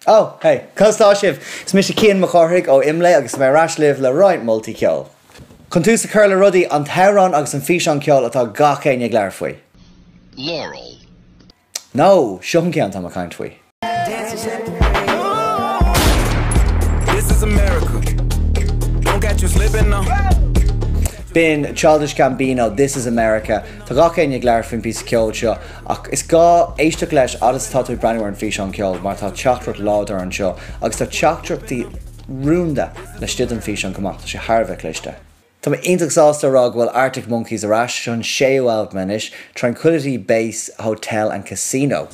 Oh, hey, conas tá sibh? Is mise Cian Mac Cárthaigh ó IMLÉ agus tá mé ar ais libh le roinnt moltaí ceoil. Chun tús a chur le rudaí, an t-amhrán agus an físeán ceoil atá gach éinne ag labhairt faoi. Laurel. No, seo an ceann atá mé ag caint faoi. This is America. Don't catch you slipping now. B'in Childish Gambino, This is America. Tá gach éinne ag labhairt faoin bpíosa ceoil seo ach is gá éisteacht leis fhad is atá tú ag breathnú ar an bhfíseán ceoil mar tá teachtaireacht láidir anseo agus tá teachtaireachtaí rúnda laistigh den bhfíseán chomh maith. Tá sé thar a bheith cliste. Tá mé iontach sásta a rá go bhfuil Arctic Monkeys ar ais, seo an séú albam anois, Tranquility Base Hotel and Casino.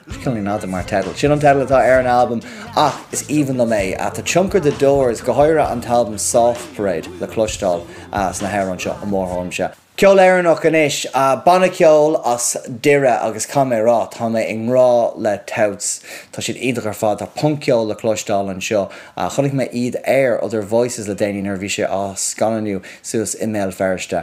Cineál fada mar teideal. Sin an teideal atá ar an albam ach is aoibhinn liom é. Tá tionchar The Doors, go háirithe an t-albam Soft Parade, le cloisteáil sna hamhráin seo i mo thuairimse. Ceol Éireannach anois. Banna ceoil as Doire agus caithfidh mé a rá, tá mé i ngrá le Towts. Tá siad iontach ar fad. Tá punc-cheol le cloisteáil anseo. Chonaic mé iad ar Other Voices le déanaí nuair a bhí sé á scannánú suas i mBéal Feirste.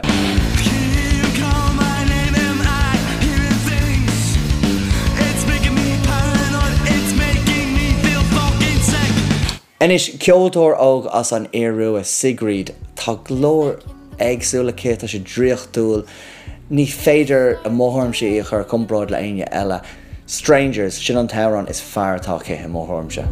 Anois, ceoltóir óg as an Iorua, Sigrid, tá glór éagsúil aici, tá sé draíochtúil, ní féidir i mo thuairimse í a chur i gcomparáid le éinne eile. Strangers, sin an t-amhrán is fearr atá aici i mo thuairimse.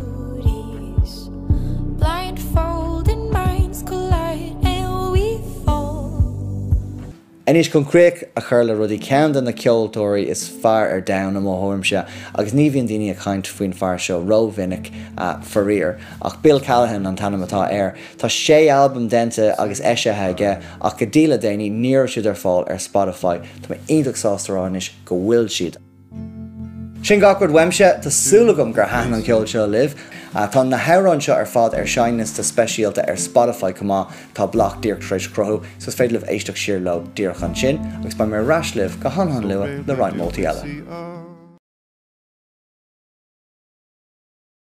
Anois, chun críoch a chur le rudaí, ceann de na ceoltóirí is fearr ar domhan i mo thuairimse, agus ní bhíonn daoine ag caint faoin fear seo rómhinic, faraor, ach Bill Callahan an t-ainm atá air. Tá sé albam déanta agus eisithe aige, ach go dtí le déanaí ní raibh siad ar fáil ar Spotify. Tá mé iontach sásta a rá anois go bhfuil siad. Sin gach rud uaimse, tá súil agam gur thaitin an ceol seo libh. Tá na hamhráin seo ar fad ar seinnliosta speisialta ar Spotify chomh maith, tá Bloc díreach tar éis cruthú, so is féidir libh éisteacht siar leo díreach ansin, agus beidh mé ar ais libh go han han luath le roinnt moltaí eile.